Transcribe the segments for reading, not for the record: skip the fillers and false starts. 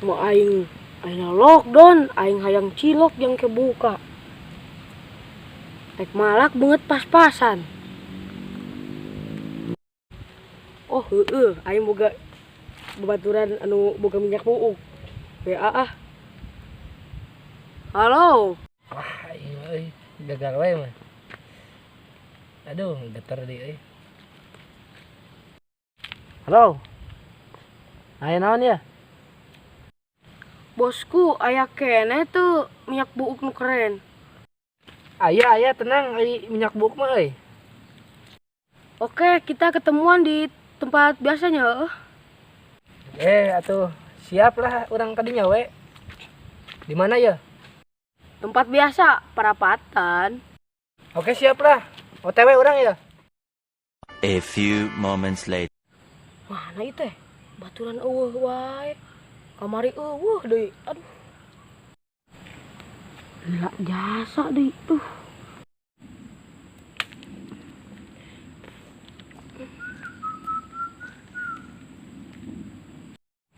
Mau aing aing lockdown, aing hayang cilok yang kebuka. Rek malak banget pas-pasan. Oh heeh, aing boga babaturan anu boga minyak buuk. WA ah. Halo. Wah, aing euy, gagal wae mah. Aduh, geter deui euy. Halo. Aya naon ya? Bosku, aya keneh tuh minyak buuk nu keren. Aya, aya tenang ai minyak buuk mah euy. Oke, kita ketemuan di tempat biasanya, heuh. Atuh siap lah urang kadinya we. Di mana ya? Tempat biasa, perapatan. Oke, siap lah. OTW urang ya. A few moments later. Mana itu teh? Baturan eueuh wae. Kamari eueuh deui. Aduh. Lila jasa deui tuh.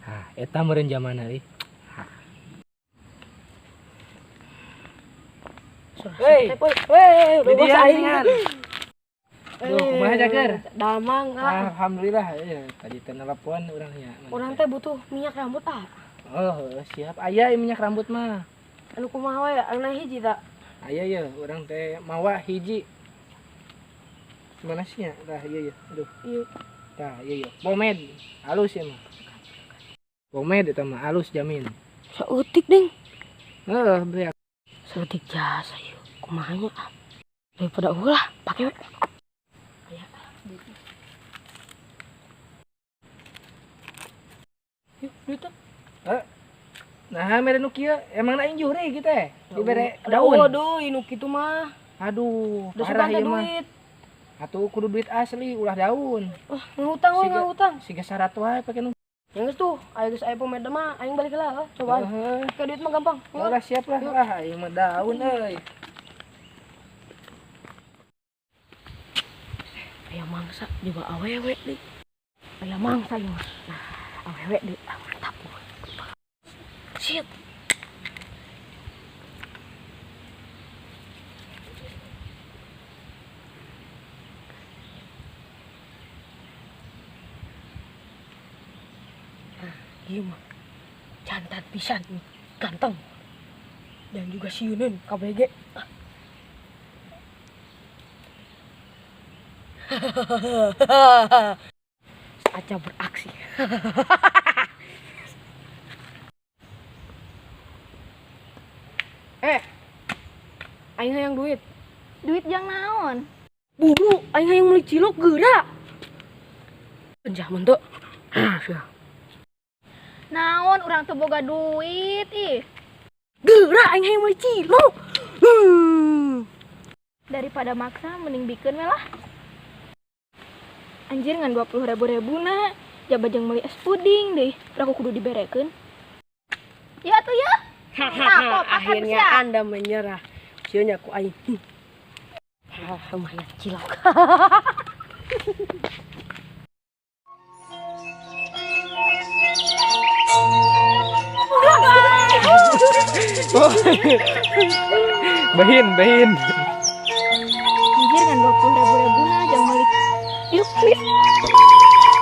Hah, eta meureun jamana euy. Hei, Hei, di bebas dia aing. ringan. Duh, kumaha Jaker? Damang ah. Alhamdulillah, tadi teh nelpon urang nya. Urang teh butuh minyak rambut ah. Oh, siap. Aya minyak rambut mah. Anu kumaha wae, anu hiji ta? Aya ya, urang teh mawa hiji. Mana sih nya? Tah, iya ya. Aduh. Iya. Tah, iya ya. Pomade, halus ya mah. Pomade eta mah halus jamin. Saeutik ding. Heeh, beak. Saeutik jasa yeuh. Kumaha nya ah. Daripada ulah, pake we. Aya. Yuk, duit tuh. Eh. Nah, mere nu kieu, emang na aing juri gitu teh. Dibere daun. Waduh, nu kitu mah. Aduh, Udah parah sugan teh ieu mah. duit. Atuh kudu duit asli, ulah daun. Wah, ngutang we, Siga- ngutang. Siga syarat wae pake nu. Yang geus tuh, aya geus aya pomade mah, aing balik lah, heuh, cobaan. Heeh. Ke duit mah gampang. Yuk. Ulah siap lah. Ah, aing mah daun euy. Aya mangsa juga awewe deui. Aya mangsa ieu mah. Nah, awewe deui. Ah, mantap. Shit. Nah, ieu mah jantan pisan, ganteng. Dan juga sieuneun KBG. Saatnya beraksi. Aing hayang duit. Duit jang naon? Buru, aing hayang meuli cilok geura. Enjah mun teu. Ah, sia. Naon urang teu boga duit ih. Geura aing hayang meuli cilok. Daripada maksa mending bikeun we lah. Anjir ngan 20 ribu rebuna, jaba jeung meuli es puding deh. Aku kudu diberekeun. Ya tuh ya. Takut, Akhirnya siap. Anda menyerah. Sionya ku aing. Hah, lumayan cilok. Behin, behin. Anjir ngan 20 ribu rebuna jang meuli. Yuk, please.